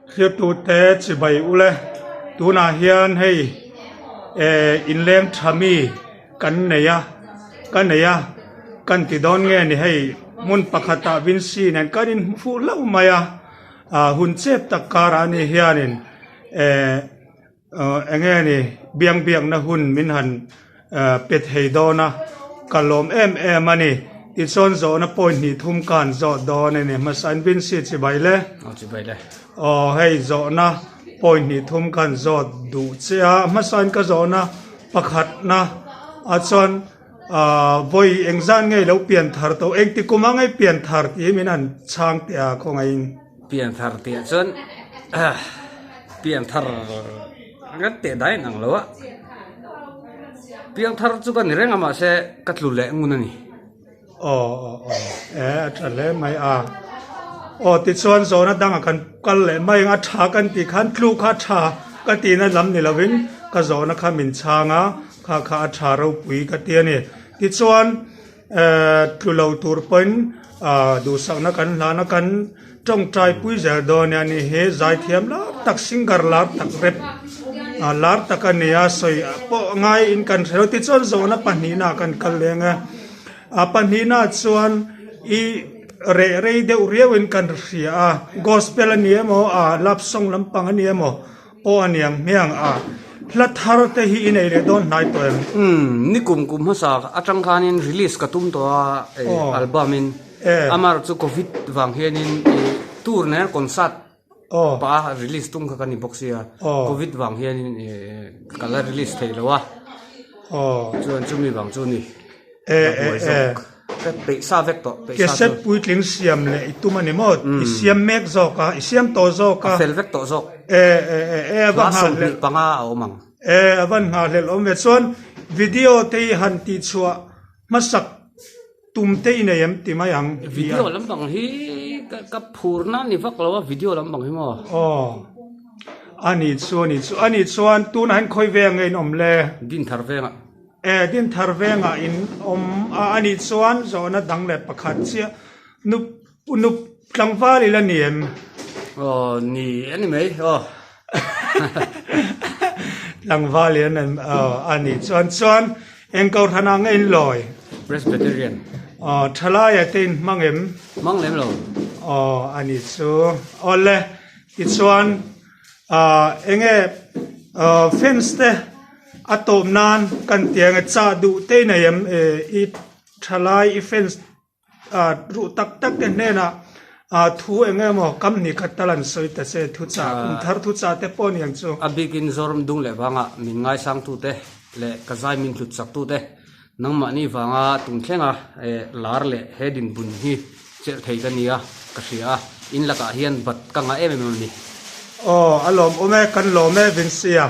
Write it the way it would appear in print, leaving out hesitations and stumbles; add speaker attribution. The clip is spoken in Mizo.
Speaker 1: Thliatute chibai ule tunah hian hei eh inleng tha mi kan nei a ka nei a kan ti dawn nge ni hei hmun pakhatah Vincy nen kan inhmu fuh hlauh mai a ah hun chep tak karah ani hianin eh. Aw enge ni biang biakna hun min han pe thei dawn a, ka lawm em em a ni. Tichuan zawhna point hnih thum ka han zawh dawn a ni. Hmasa in Vincy chibai le.
Speaker 2: Aw chibai le.
Speaker 1: Aw hei zawhna point hnih thum ka han zawt duh che a, hmasa in ka zawhna pakhatna ah chuan vawi engzat nge lo pian thar tawh, engti kum anga i pian thar tih hi min han chhang teh a khawngaihin.
Speaker 2: Pian thar tih ah chuan pian thar ngat teh dai ang lo a, piang thar chu ka ni reng a mahse ka tlu leh ngun a ni.
Speaker 1: Aw aw aw e a tha hle mai a, aw tichuan zawhna dangah kan kal leh mai ang a tha kan tih khan tlu kha a tha ka tihna lam ni lovin ka zawhna kha min chhang a kha kha a tha ropui ka ti a ni. Tichuan. Tlu lo tur pawhin duhsakna kan hlan a, kan tawngtai pui zel dawn nia ni hi zaithiam lar tak singer lar tak rep lar tak a ni a sawi pawh ngaiin kan hre lo tichuan zawhna pahnihna ah kan kal leng a, a pahnihna chuan i reh rei deuh riauin kan hria a gospel a ni emaw love song lampang a ni emaw. Aw a niang hmiang a, hla thar te hi i nei leh dawn hnai tawh em?
Speaker 2: Umm, ni kum kum hmasa atang khanin release ka tum tawh a album in, amar chu covid vang hianin i tour nen concert pa release tum kha ka ni bawk sia, covid vang hianin i ka la release thei lo a, chuan chumi vang chu ni.
Speaker 1: E e e.
Speaker 2: Peih sa vek tawh, peih sa chu.
Speaker 1: Cassette puitling siam leh i tum a ni maw? I siam mek zawk a, i siam tawh zawk a.
Speaker 2: A fel vek tawh zawk.
Speaker 1: E e e e a va nghah hlelh.
Speaker 2: Hla 25 a awm ang.
Speaker 1: E a van nghah hlelh awm ve. Chuan video te hi han tih chhuah hmasak tum te i nei em ti mai ang.
Speaker 2: Video lampang hi ka phurna a ni vak lo a, video lampang hi maw?
Speaker 1: Aw. A nih chu a nih chu. A nih chuan tunah hian khawi veng nge in awm le?
Speaker 2: Dinthar vengah.
Speaker 1: E Dinthar vengah in awm a a nih chuan zawhna dang leh pakhat chiah nup nup tlangval ila ni em?
Speaker 2: Aw ni a ni mai aw.
Speaker 1: Tlangval ila ni em aw a nih chuan chuan eng kohhran ah nge in lawi?
Speaker 2: Presbyterian.
Speaker 1: Aw thalai ah te in hmang em?
Speaker 2: Hmang lem lo.
Speaker 1: Aw a nih chu awle tichuan ah enge fans te A tawp nan kan ti ang e, chah duh te i nei em? I thalai i fans ruh tak tak te hnenah thu eng emaw kam ni khat tal an sawi ta che, thu chah kum thar thu chah te pawh a ni ang chu.
Speaker 2: A bikin Zoram dung leh vangah min ngaisangtute leh ka zai min hlut chaktute nangmahni vanga tum thlenga lar leh he dinbun hi chelh thei ka nia ka hria a, in lakah hian bat ka ngah em em a ni.
Speaker 1: Aw, a lawmawm e, kan lawm e Vincy-a.